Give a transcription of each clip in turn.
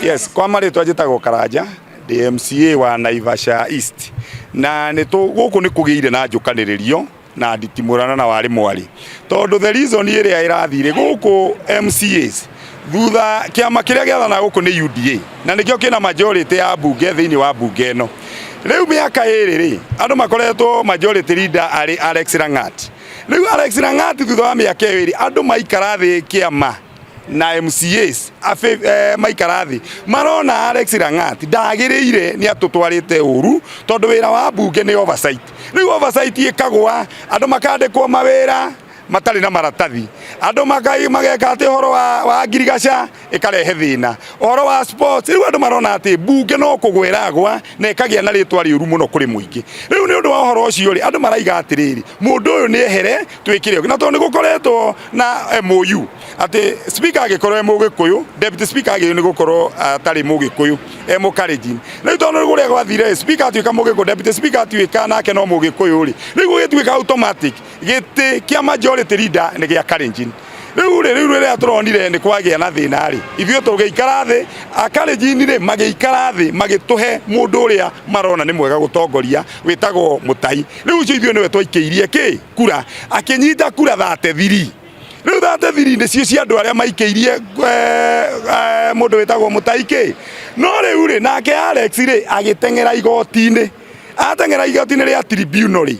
Yes, kwa marĩtwa njĩtagwo Karanja, ndĩ MCA wa Naivasha East. Na nĩ gũkũ nĩ kũgĩire na njũkanĩrĩrio na nditimũrana na warĩ mwarĩ. Tondũ the reason ĩrĩa ĩrathire gũkũ MCAs thutha kĩama kĩrĩa gĩathanaga gũkũ nĩ UDA na nĩkĩo kĩna majority ya mbunge thĩinĩ wa mbunge ĩno. Rĩu mĩaka ĩrĩ rĩ, andũ makoretwo majority leader arĩ Alex Langat. Rĩu Alex Langat thutha wa mĩaka ĩyo ĩrĩ andũ maikara thĩ kĩama na MCAs abe, maikara thĩ marona Alex Langat ndagĩrĩire nĩ atũtwarĩte ũru tondũ wĩra wa mbunge nĩ oversight. Rĩu oversight ĩkagwa andũ makandĩkwo mawĩra matarĩ na maratathi andũ mageka atĩ ũhoro wa ngirigaca ĩkarehe thĩna ũhoro wa sports rĩu andũ marona atĩ mbunge no kũgwa ĩragwa na ĩkagĩa na rĩtwa rĩũru mũno kũrĩ mũingĩ. Rĩu nĩ ũndũ wa ũhoro ũcio rĩ, andũ maraiga atĩrĩrĩ, mũndũ ũyũ nĩ ehere twĩkĩre ũngĩ, na tondũ nĩ gũkoretwo na MOU atĩ speaker angĩkorwo e mũgĩkũyũ, deputy speaker agĩrĩirwo nĩ gũkorwo atarĩ mũgĩkũyũ, e mũkalenjin. Rĩu tondũ kũrĩa gwathire speaker atuĩka mũgĩkũyũ, deputy speaker atuĩka nake no mũgĩkũyũ rĩ, rĩu gũgĩtuĩka automatic gĩtĩ kĩa majority leader nĩ gĩa Kalenjin. Rĩu rĩ, rĩu rĩrĩa tũronire nĩ kwagĩa na thĩna rĩ, ithuĩ tũgĩikara thĩ, Akalenjin rĩ magĩikara thĩ magĩtũhe mũndũ ũrĩa marona nĩ mwega gũtongoria wĩtagwo Mũtai. Rĩu ũcio ithuĩ nĩwe twaikĩirie kĩ kura, akĩnyita kura 33. Rĩu 33 nĩcio cia andũ arĩa maikĩirie mũndũ wĩtagwo Mũtai kĩ. No rĩu rĩ, nake Alex rĩ agĩteng'era igoti-inĩ, ateng'era igoti-inĩ rĩa tribunal rĩ,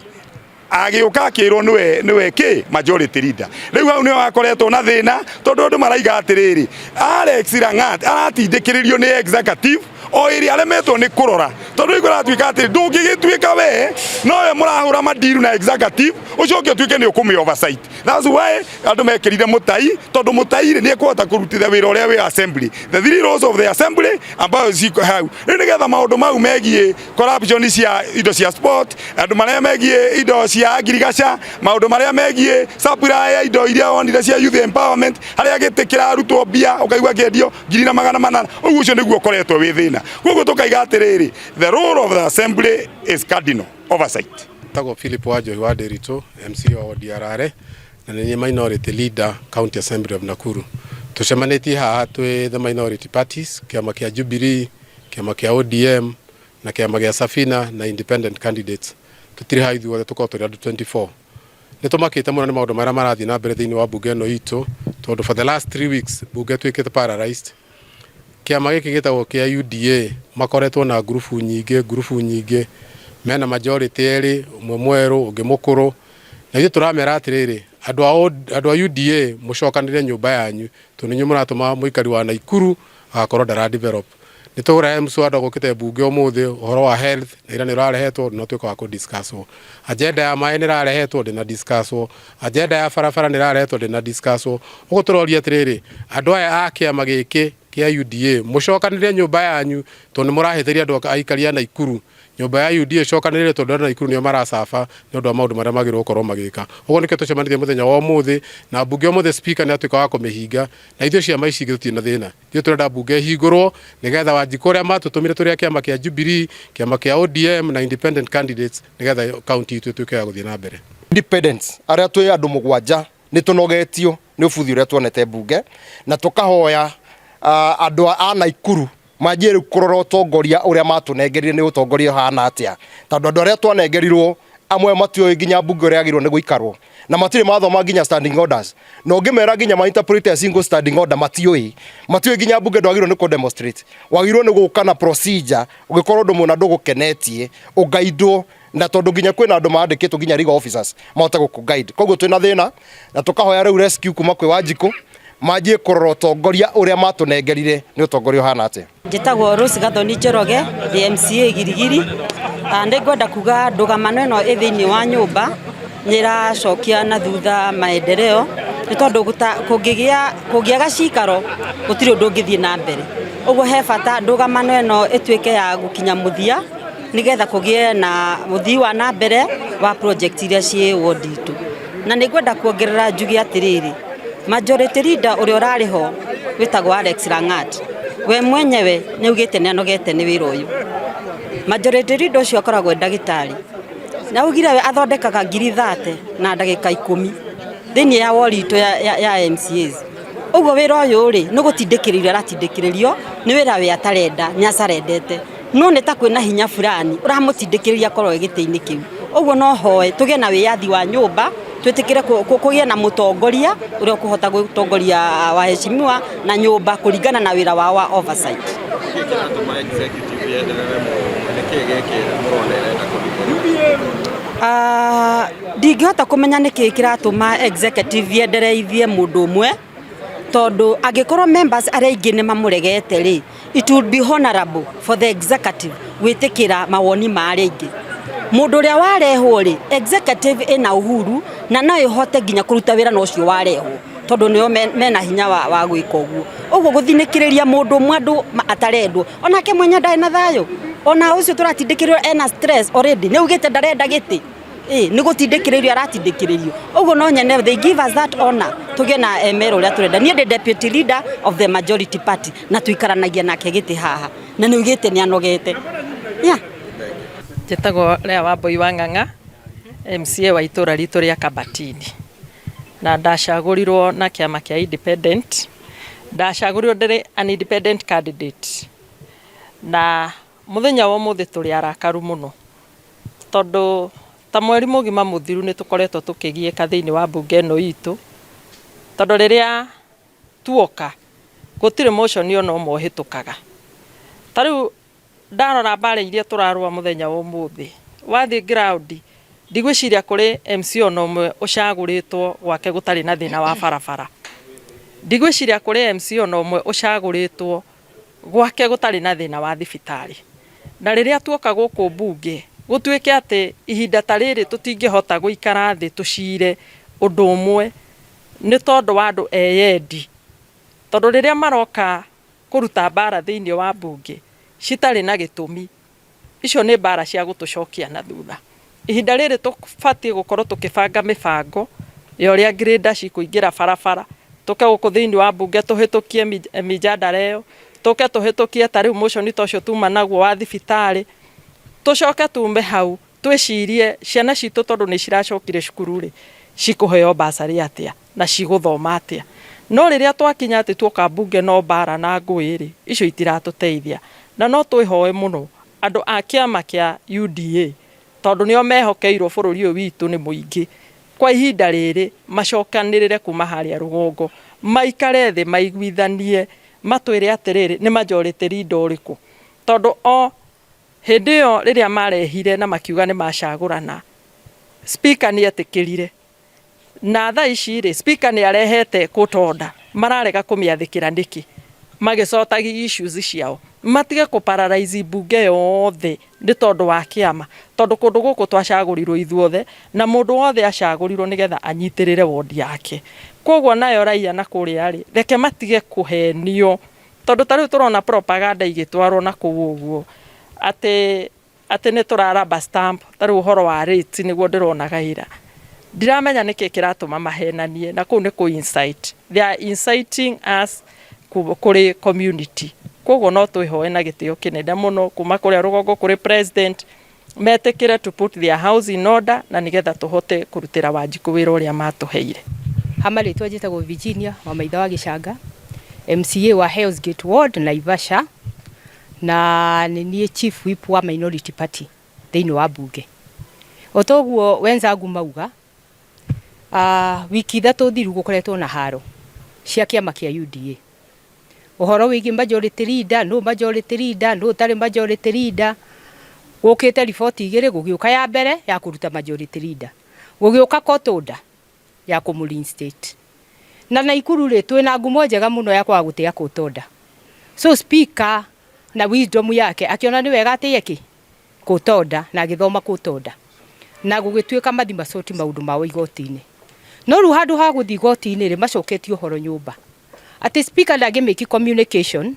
agĩũka akĩrwo nĩwe kĩ majority leader. Rĩu hau nĩho akoretwo na thĩna tondũ andũ maraiga atĩrĩrĩ, Alex Langat aratindĩkĩrĩrio nĩ executive o ĩrĩa aremetwo nĩ kũrora, tondũ rĩu kũratuĩka atĩ ndũngĩgĩtuĩka we nowe mũrahũra madiru na executive ũcoke ũtuĩke nĩ ũkũmĩ oversight. That's why andũ mekĩrire Mũtai, tondũ Mũtai rĩ nĩ ekũhota kũrutithia wĩra ũrĩa wĩ assembly, the three roles of the assembly ambayo ciko hau. Rĩu nĩgetha maũndũ mau megiĩ corruption cia indo cia sport, andũ marĩa megiĩ indo cia ngirigaca, maũndũ marĩa megiĩ supply ya indo iria wonire cia youth empowerment, harĩa gĩtĩ kĩrarutwo mbia ũkaigua kĩendio 400,000, ũguo ũcio nĩguo ũkoretwo wĩ thĩna. Koguo tũkaiga atĩrĩrĩ, the role of the assembly is cardinal oversight. Tagwo Philip Wanjohi wa Ndiritu, MC wa ward ya Rare, na nĩ niĩ minority leader, County Assembly of Nakuru. Tũcemanĩtie haha twĩ the minority parties, kĩama kĩa Jubilee, kĩama kĩa ODM na kĩama gĩa Safina na independent candidates. Tũtirĩ haha ithuothe, tũkorwo tũrĩ andũ 24. Nĩ tũmakĩte mũno nĩ maũndũ marĩa marathiĩ na mbere thĩinĩ wa mbunge ĩno itũ, tondũ for the last 3 weeks mbunge ĩtuĩkĩte paralyzed. Kĩama gĩkĩ gĩtagwo kĩa UDA makoretwo na ngurubu nyingĩ, ngurubu nyingĩ, mena majority erĩ, ũmwe mwerũ, ũngĩ mũkũrũ, na ithuĩ tũramera atĩrĩrĩ, andũ a UDA, mũcokanĩre nyũmba yanyu, tondũ nĩ inyuĩ mũratũma mũikari wa Naikuru agakorwo ndara develop. Nĩ tũgũrehe mswada gũkĩte mbunge ũmũthĩ, ũhoro wa health na ira nĩ ũrarehetwo, no tuĩka wa kũ-discusswo. Agenda ya maĩ nĩ ĩrarehetwo, ndĩna discusswo. Agenda ya barabara nĩ ĩrarehetwo, ndĩna discusswo. Ũguo tũroria atĩrĩrĩ, andũ aya a kĩama gĩkĩ kĩa UDA, mũcokanĩre nyũmba yanyu, tondũ nĩ mũrahĩtĩria andũ aikari a Naikuru. Nyũmba ya UDA ĩcokanĩrĩre, tondũ andũ a Naikuru nĩo maracaba nĩ ũndũ wa maũndũ marĩa magĩrĩirwo gũkorwo magĩka. Ũguo nĩkĩo tũcemanĩtie mũthenya wa ũmũthĩ na mbunge ũmũthĩ. Speaker nĩ atuĩka wa kũmĩhinga, na ithuĩ ciama ici ingĩ tũtirĩ na thĩna. Ithuĩ tũrenda mbunge ĩhingũrwo nĩgetha Wanjikũ ũrĩa matũtũmire tũrĩ a kĩama kĩa Jubilee, kĩama kĩa ODM na independent candidates, nĩgetha kaunti itũ ĩtuĩke ya gũthiĩ na mbere. Independents arĩa twĩ andũ mũgwanja nĩ tũnogetio nĩ ũbuthi ũrĩa tuonete mbunge, na tũkahoya andũ a Naikuru manjie rĩu kũrora ũtongoria ũrĩa matũnengerire nĩ ũtongoria ũhana atĩa, tondũ andũ arĩa twanengerirwo amwe matiũĩ nginya mbunge ũrĩa yagĩrĩirwo nĩ gũikarwo, na matirĩ mathoma nginya standing orders, na ũngĩmera nginya ma interpret a single standing order matiũĩ. Nginya mbunge ndwagĩrĩirwo nĩ kũ demonstrate, wagĩrĩirwo nĩ gũka na procedure. Ũngĩkorwo ũndũ mũna ndũgũkenetie, ũgaindwo, na tondũ nginya kwĩna andũ mandĩkĩtwo nginya legal officers mahote gũkũ guide. Koguo twĩna thĩna na tũkahoya rĩu rescue kuma kwĩ Wanjikũ, manjie kũrora ũtongoria ũrĩa matũnengerire nĩ ũtongoria ũhana atĩa. Njĩtagwo Rose Gathoni Njoroge, ndĩ MCA Girigiri. Nĩ ngwenda kuga ndũgamano ĩno ĩ thĩinĩ wa nyũmba nĩ ĩracokia na thutha maendeleo, nĩ tondũ kũngĩgĩa kũngĩaga cikaro gũtirĩ ũndũ ũngĩthiĩ na mbere. Ũguo he bata ndũgamano ĩno ĩtuĩke ya gũkinya mũthia, nĩgetha kũgĩe na ũthii wa na mbere wa project iria ciĩ ward itũ. Na nĩ ngwenda kuongerera njuge atĩrĩrĩ, majority leader ũrĩa ũrarĩ ho wĩtagwo Alex Langat, we mwenyewe nĩ augĩte nĩ anogete nĩ wĩra ũyũ. Majority leader ũcio akoragwo e ndagĩtarĩ. Na augire we athondekaga 30,000 na ndagĩka 10 thĩinĩ ya ward itũ ya MCAs. Ũguo wĩra ũyũ rĩ nĩ gũtindĩkĩrĩrio aratindĩkĩrĩrio, nĩ wĩra we atarenda, nĩ acarendete, no nĩ ta kwĩna hinya fulani ũramũtindĩkĩrĩria akorwo e gĩtĩ-inĩ kĩu. Ũguo no hoe tũgĩe na wĩyathi wa nyũmba, twĩtĩkĩre kũgĩe na mũtongoria ũrĩa ũkũhota gũtongoria waheshimiwa na nyũmba kũringana na wĩra wao wa oversight. Nĩkĩ kĩratũma executive yenderere mũndũ? Nĩkĩ gĩkĩ mũrona ĩrenda kũhithũra? Ndingĩhota kũmenya nĩkĩ kĩratũma executive yendereithie mũndũ ũmwe, tondũ angĩkorwo members arĩa aingĩ nĩ mamũregete rĩ, it would be honorable for the executive gwĩtĩkĩra mawoni ma arĩa aingĩ. Mũndũ ũrĩa warehwo rĩ, executive ĩna uhuru na no ĩhote nginya kũruta wĩra na ũcio warehwo, tondũ nĩo mena hinya wa gwĩka ũguo. Ũguo gũthinĩkĩrĩria mũndũ ũmwe andũ atarendwo, onake mwenye ndarĩ na thayũ, ona ũcio tũratindĩkĩrĩrio ena stress already, nĩ augĩte ndarenda gĩtĩ. Nĩ gũtindĩkĩrĩrio aratindĩkĩrĩrio. Ũguo no nyene they give us that honor tũgĩe na ML ũrĩa tũrenda. Niĩ ndĩ deputy leader of the majority party na tũikaranagia nake gĩtĩ haha, na nĩ augĩte nĩ anogete. Yeah. Njĩtagwo Lea Wambui wa Ng'ang'a, MCA wa itũra ritũ rĩa Kabatini, na ndacagũrirwo na kĩama kĩa independent. Ndacagũrirwo ndĩrĩ an independent candidate, na mũthenya wa ũmũthĩ tũrĩ arakaru mũno, tondũ ta mweri mũgima mũthiru nĩ tũkoretwo tũkĩgiĩka thĩinĩ wa mbunge ĩno itũ, tondũ rĩrĩa tuoka gũtirĩ motion ona ũmwe ũhĩtũkaga. Ta rĩu ndarora mbara iria tũrarũa mũthenya wa ũmũthĩ, wathiĩ ground ndigwĩciria kũrĩ MC ona ũmwe ũcagũrĩtwo gwake gũtarĩ na thĩna wa barabara. Ndigwĩciria kũrĩ MC ona ũmwe ũcagũrĩtwo gwake gũtarĩ na thĩna wa thibitarĩ. Na rĩrĩa tuoka gũkũ mbunge gũtuĩke atĩ ihinda ta rĩrĩ tũtingĩhota gũikara thĩ tũcire ũndũ ũmwe nĩ tondũ wa andũ eyendi, tondũ rĩrĩa maroka kũruta mbara thĩinĩ wa mbunge citarĩ na gĩtũmi, icio nĩ mbara cia gũtũcokia na thutha. Ihinda rĩrĩ tũbatiĩ gũkorwo tũkĩbanga mĩbango ya ũrĩa grader cikũingĩra barabara, tũke gũkũ thĩinĩ wa mbunge tũhĩtũkie mĩjadala ĩyo, tũke tũhĩtũkie ta rĩu motion ta ũcio tuma naguo wa thibitarĩ, tũcoke tume hau twĩcirie ciana citũ tondũ nĩ ciracokire cukuru rĩ, cikũheo bursary atĩa na cigũthoma atĩa. No rĩrĩa twakinya atĩ tuoka mbunge no mbara na ngũĩ rĩ, icio itiratũteithia. Na no twĩhoe mũno andũ a kĩama kĩa UDA, tondũ nĩo mehokeirwo bũrũri ũyũ witũ nĩ mũingĩ, kwa ihinda rĩrĩ macokanĩrĩre kuma harĩa rũgongo, maikare thĩ maiguithanie, matwĩre atĩrĩrĩ nĩ majority leader ũrĩkũ, tondũ o hĩndĩ ĩyo rĩrĩa marehire na makiuga nĩ macagũrana, speaker nĩ etĩkĩrire, na thaa ici rĩ speaker nĩ arehete court order, mararega kũmĩathĩkĩra nĩkĩ? Magĩcotagi issues ciao, matige kũ paralyze mbunge yothe nĩ tondũ wa kĩama, tondũ kũndũ gũkũ twacagũrirwo ithuothe na mũndũ wothe acagũrirwo nĩgetha anyitĩrĩre wodi yake. Koguo nayo raia na kũrĩa rĩ, reke matige kũhenio, tondũ ta rĩu tũrona propaganda igĩtwarwo na kũu ũguo atĩ nĩ tũraraba stamp. Ta rĩu ũhoro wa rates nĩguo ndĩronaga ira, ndiramenya nĩkĩ kĩratũma mahenanie, na kũu nĩ kũ incite, they are inciting us kũrĩ community. Koguo no twĩhoe na gĩtĩo kĩnene mũno kuma kũrĩa rũgongo kũrĩ president, metĩkĩre to put their house in order, na nĩgetha tũhote kũrutĩra Wanjikũ wĩra ũrĩa matũheire. Hama rĩtwa njĩtagwo Virginia wa Maitha wa Gĩcanga, MCA wa Hell's Gate Ward Naivasha, na nĩ niĩ chief whip wa minority party thĩinĩ wa mbunge. O toguo wenzangu mauga, wiki 3 thiru gũkoretwo na haro cia kĩama kĩa UDA, ũhoro wĩgiĩ majority leader, nũ majority leader, nũ ũtarĩ majority leader. Gũkĩte riboti igĩrĩ, gũgĩũka ya mbere ya kũruta majority leader, gũgĩũka court order ya kũmũ reinstate. Na Naikuru rĩ, twĩna ngumo njega mũno ya kwaga gũtĩa court order, so speaker na wisdom yake akĩona nĩ wega atĩe kĩ court order, na agĩthoma court order, na gũgĩtuĩka mathi macoti maũndũ mao igoti-inĩ. No rĩu handũ ha gũthiĩ igoti-inĩ rĩ, macoketie ũhoro nyũmba atĩ speaker ndangĩmĩki communication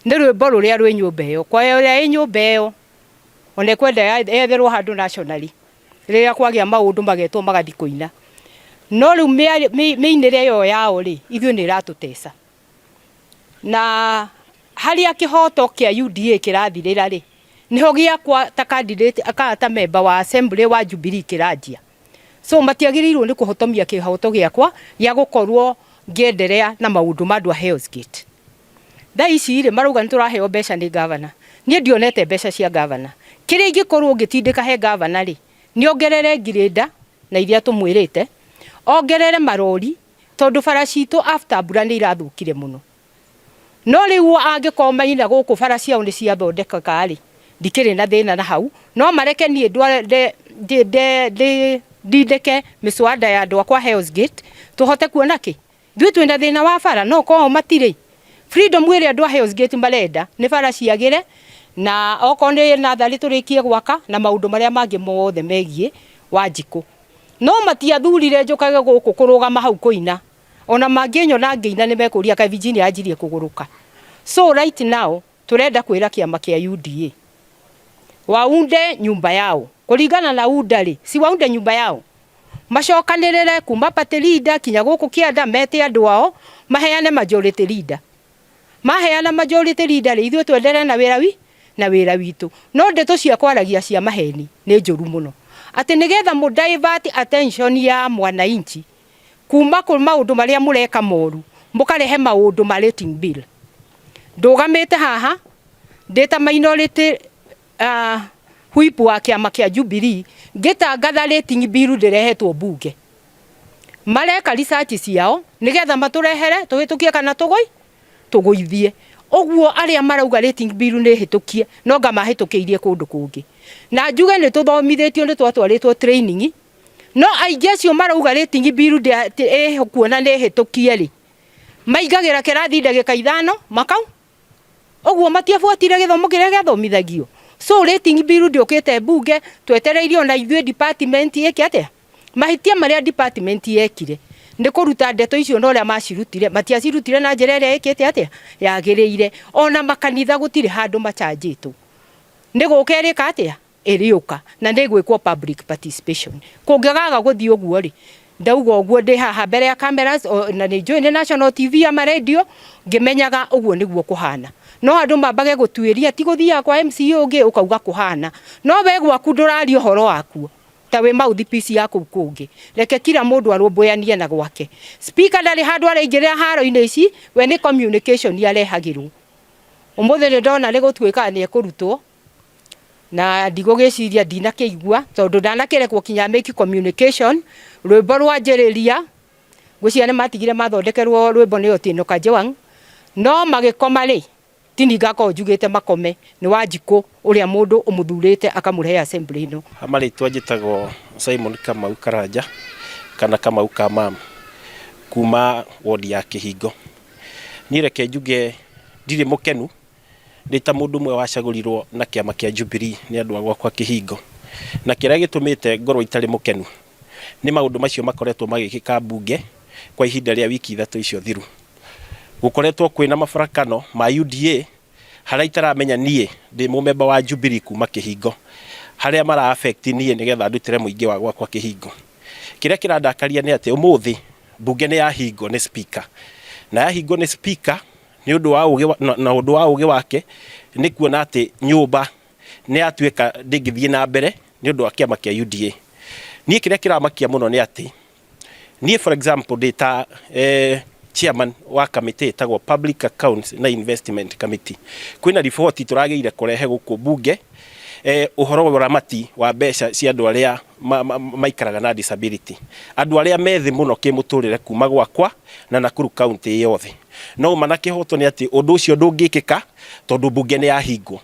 nĩ rwĩmbo rũrĩa rwĩ nyũmba ĩyo, kwa ũrĩa ĩ nyũmba ĩyo ona ĩkwenda etherwo handũ nationally rĩrĩa kwagĩa maũndũ magetwo magathiĩ kũina. No rĩu mĩinĩre ĩyo yao rĩ, ithuĩ nĩ ĩratũteca, na harĩa kĩhoto kĩa UDA kĩrathirĩra rĩ, Niho gĩakwa ta candidate kana ta member wa assembly wa Jubilee kĩranjia. So matiagĩrĩirwo nĩ kũhotomia kĩhoto gĩakwa gĩa gũkorwo ngĩenderea na maũndũ ma andũ a Hell's Gate. Thaa ici rĩ, marauga nĩ tũraheo mbeca nĩ gavana. Niĩ ndionete mbeca cia gavana. Kĩrĩa ingĩkorwo ngĩtindĩka he gavana rĩ, nĩ ongerere ngirĩnda na iria tũmwĩrĩte, ongerere marori tondũ bara citũ after mbura nĩ irathũkire mũno. No rĩu angĩkorwo maina gũkũ bara ciao nĩ ciathondekeka rĩ, ndikĩrĩ na thĩna na hau, no mareke niĩ ndindĩke mĩcwanda ya andũ akwa Hell's Gate, tũhote kuona kĩ? Ithuĩ twĩna thĩna wa bara, no kwao matirĩ. Freedom ĩrĩa andũ a Hell's Gate marenda nĩ bara ciagĩre, na okorwo nĩ natharĩ tũrĩkie gwaka na maũndũ marĩa mangĩ mothe megiĩ Wanjikũ. No matiathurire njũkage gũkũ kũrũgama hau kũina. Ona mangĩnyona ngĩina nĩ mekũria kaĩ Virginia anjirie kũgũrũka. So right now tũrenda kwĩra kĩama kĩa UDA waunde nyumba yao kũringana na UDA rĩ, si waunde nyumba yao macokanĩrĩre kuma party leader kinya gũkũ kĩanda mete andũ ao maheane majority leader. Maheana majority leader rĩ, ithuĩ twenderee na wĩra wi na wĩra witũ. No ndeto cia kwaragia cia maheni nĩ njũru mũno, atĩ nĩgetha mũ divert attention ya mwananchi kuma kũ maũndũ marĩa mũreka moru, mũkarehe maũndũ ma rating bill. Ndũgamĩte haha ndĩ ta minority whip wa kĩama kĩa Jubilee ngĩtangatha rating bill ndĩrehetwo mbunge. Mareka research ciao nĩgetha matũrehere tũhĩtũkie kana tũgũi tũgũithie. Ũguo arĩa marauga rating bill nĩ hĩtũkie no nga mahĩtũkĩirie kũndũ kũngĩ. Na njuge nĩ tũthomithĩtio, nĩ twatwarĩtwo training, no aingĩ acio marauga rating bill ĩkuona nĩ hĩtũkie rĩ, maingagĩra kĩrathi ndagĩka 5 makau ũguo matiabuatire gĩthomo kĩrĩa gĩathomithagio. So rating bill ndĩũkĩte mbunge, twetereire ona ithuĩ department ĩke atĩa? Mahĩtia marĩa department yekire nĩ kũruta ndeto icio na ũrĩa macirutire, matiacirutire na njĩra ĩrĩa ĩkĩte atĩa yagĩrĩire. Ona makanitha gũtirĩ handũ machanjĩtwo, nĩ gũka ĩrĩka atĩa ĩrĩũka na nĩ gwĩkwo public participation. Kũngĩgaga gũthiĩ ũguo rĩ, ndauga ũguo ndĩ haha mbere ya cameras na nĩ njũĩ nĩ national TV ama radio, ngĩmenyaga ũguo nĩguo kũhana. No andũ mambage gũtuĩria, ti gũthiaga kwa MCA ũngĩ ũkauga kũhana, no we gwaku ndũraria ũhoro wakuo ta wĩ mouthpiece ya kũu kũngĩ. Reke kila mũndũ arũmbũyanie na gwake. Speaker ndarĩ handũ araingĩrĩra haro-inĩ ici, we nĩ communication arehagĩrwo. Ũmũthĩ nĩ ndona nĩ gũtuĩkaga nĩ ekũrutwo, na ndigũgĩciria ndinakĩigua tondũ ndanakĩrekwo kinya make communication. Rwĩmbo rwanjĩrĩria ngwĩciria nĩ matigire mathondekerwo rwĩmbo nĩ Otieno Kajwang', no magĩkoma rĩ, tini ngakorwo njugĩte makome nĩ Wanjikũ ũrĩa mũndũ ũmũthurĩte akamũrehe assembly ĩno. Marĩtwa njĩtagwo Simon Kamau Karanja kana Kamau ka mam kuma wodi ya Kĩhingo. Niĩ reke njuge ndirĩ mũkenu ndĩ ta mũndũ ũmwe wacagũrirwo na kĩama kĩa Jubilee nĩ andũ a gwakwa Kĩhingo. Na kĩrĩa gĩtũmĩte ngorwo itarĩ mũkenu nĩ maũndũ macio makoretwo magĩkĩka mbunge kwa ihinda rĩa wiki 3 icio thiru. Gũkoretwo kwĩna mabarakano ma UDA harĩa itaramenya niĩ ndĩ mũmemba wa Jubilee kuma Kĩhingo, harĩa mara affect niĩ nĩgetha ndutĩre mũingĩ wa gwakwa Kĩhingo. Kĩrĩa kĩrandakaria nĩ atĩ ũmũthĩ mbunge nĩ yahingwo nĩ speaker, na yahingwo nĩ speaker nĩ ũndũ wa ũgĩ na ũndũ wa ũgĩ wake nĩ kuona atĩ nyũmba nĩ yatuĩka ndĩngĩthiĩ na mbere nĩ ũndũ wa kĩama kĩa UDA. Niĩ kĩrĩa kĩramakia mũno nĩ atĩ niĩ for example ndĩ ta chairman wa kamĩtĩ ĩtagwo Public Accounts na Investment Committee. Kwĩna riboti tũragĩire kũrehe gũkũ mbunge ũhoro wa ũramati wa mbeca cia andũ arĩa maikaraga na disability, andũ arĩa me thĩ mũno kĩmũtũrĩre kuma gwakwa na Nakuru county yothe. No ma na kĩhoto nĩ atĩ ũndũ ũcio ndũngĩkĩka tondũ mbunge nĩ yahingwo.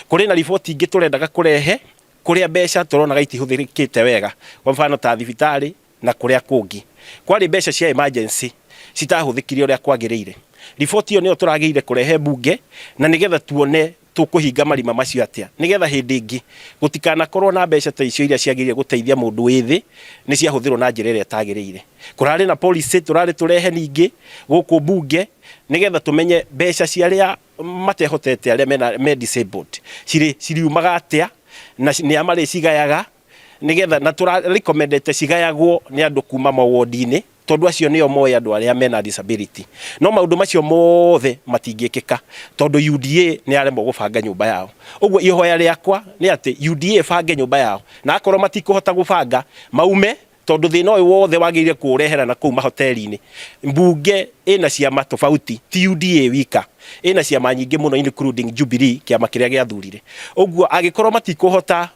Kũrĩ na riboti ingĩ tũrendaga kũrehe kũrĩa mbeca tũronaga itihũthĩrĩkĩte wega, kwa mfano ta thibitarĩ na kũrĩa kũngĩ. Kwarĩ mbeca cia emergency citahũthĩkire ũrĩa kwagĩrĩire. Riboti ĩyo nĩyo tũragĩire kũrehe mbunge na nĩgetha tuone tũkũhinga marima macio atĩa, nĩgetha hĩndĩ ĩngĩ gũtikanakorwo na mbeca ta icio iria ciagĩrĩire gũteithia mũndũ wĩ thĩ nĩ ciahũthĩrwo na njĩra ĩrĩa ĩtagĩrĩire. Kũrarĩ na policy tũrarĩ tũrehe ningĩ gũkũ mbunge nĩgetha tũmenye mbeca cia arĩa matehotete, arĩa mena me disabled cirĩ ciriumaga atĩa na nĩa marĩcigayaga, nĩgetha na tũra recommendete cigayagwo nĩ andũ kuma mawodi-inĩ. Tondu acio nio moĩ andũ arĩa mena disability. No maũndũ macio mothe matingĩkĩka tondũ UDA nĩ yaremwo gũbanga nyũmba yao. Ũguo ihoya rĩakwa nĩ atĩ UDA ĩbange nyũmba yao, na akorwo matikũhota gũbanga maume, tondũ thĩna ũyũ wothe wagĩrĩire kũũrehera na kũu mahoteli-inĩ. Mbunge ĩna ciama tofauti, ti UDA wika, ĩna ciama nyingĩ mũno including Jubilee, kĩama kĩrĩa gĩathurire. Ũguo angĩkorwo matikũhota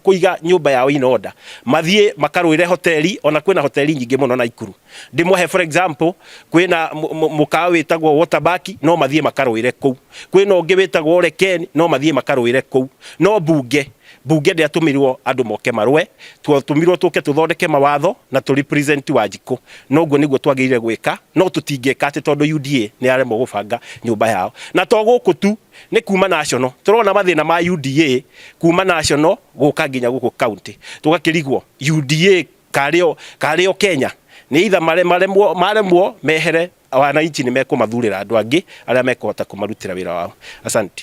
kũiga nyũmba yao in order, mathiĩ makarũĩre hoteli, ona kwĩna hoteli nyingĩ mũno Naikuru. Ndĩmũhe for example, kwĩna mũkawa wĩtagwo Waterback, no mathiĩ makarũĩre kũu. Kwĩna ũngĩ wĩtagwo Oreken, no mathiĩ makarũĩre kũu. No mbunge ndĩatũmirwo andũ moke marũe, twatũmirwo tũke tũthondeke mawatho na tũ represent Wanjikũ. Noguo nĩguo twagĩrĩire gwĩka, no tũtingĩka atĩ tondũ UDA nĩ yaremwo gũbanga nyũmba yao. Na to gũkũ tu, nĩ kuma national tũrona mathĩna ma UDA kuma national gũka nginya gũkũ county, tũgakĩrigwo UDA karĩo Kenya nĩ either maremwo mehere, wananchi nĩ mekũmathurĩra andũ angĩ arĩa mekũhota kũmarutĩra wĩra wao. Asante.